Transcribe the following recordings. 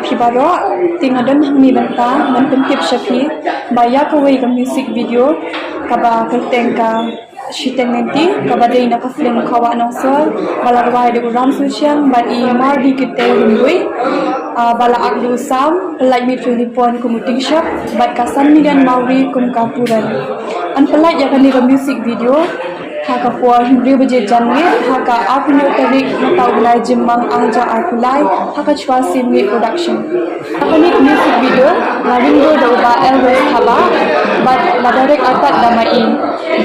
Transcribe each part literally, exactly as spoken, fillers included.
Ki baroh, te nga don hangne bynta ban pyntip sha phi ba ïa kawei ka music video kaba kyrteng ka Shiteng Lynti, kaba dei na ka film Khawa Nongsor, ba la rwai da u Ram Suchiang bad i Mardi Kitei Rymbui, ah, ba la act da u Sam, pynlait mih Trili Pon kum u Tingshap bad ka San Million Mawri kum ka Puran. Yn pynlait ïa kane ka music video ha ka por hynriew baje janmiet ha ka arphew tarik mynta u bnai Jymmang, arhajar arphew lai, ha ka Chwa Siem Miet Production. Ha kane ka music video la ring dur da u Bah Elvis Thabah bad la direct artat da ma i.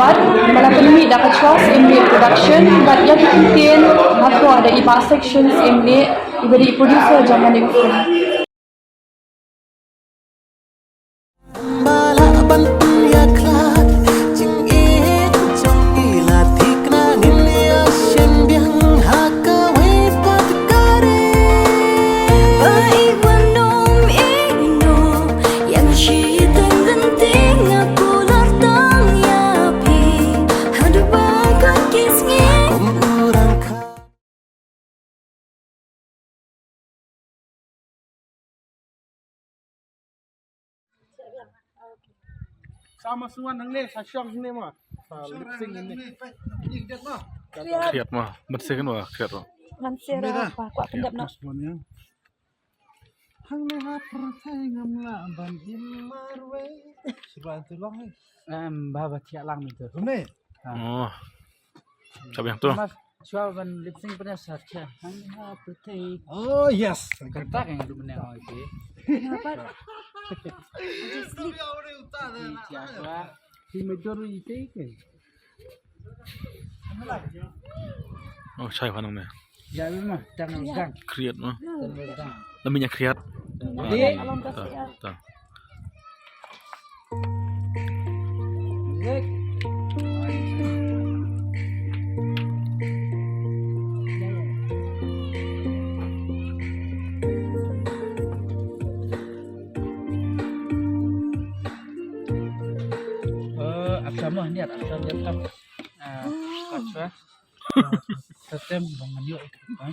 Bad ba la pynmih da ka Chwa Siem Miet Production bad ïa ki ktien la thoh da i Bah Section Siem Miet, iba dei i producer jong kane ka film. Ba lah ban pynïakhlad jingïeit jong ngi, la thikna ngin ïashem biang ha kawei pat ka ri. Ba i wan ym ïehnoh ïa nga, shiteng lynti nga kular tang ïa phi haduh ba kut ki sngi. Kum u rangkhap. Sa ma suan hangne, sa shong hangne ma. Sa lip sync hangne. Khriat ma, ban sing kan ma, khriat ma. Ban sing ra, pa, kwah pyndep noh. Hangne ha pyrthei ngam lah ban im marwei. Shuwa tu long ni. Em, ba ba thiah lang mi tu. Hangne. Oh. Ka biang tu. Mas, shuwa ban lip sync pynïasoh thiah. Hangne ha pyrthei. Oh, yes. Kata ka nga duh mynne, oh, okay. Apa? Just sleep. Thiah shuwa. Hi major ite ke. Oh, shai pha nang ne. Ïa, ma, tang, tang. Khriat ma. Tang, tang. Lam ïa khriat. Tang. Ah, tang, tang. Eh, apa sama ni, apa sama ni, apa? Ah, apa? Sa tem ba ngan ïoh ïa ka, ha?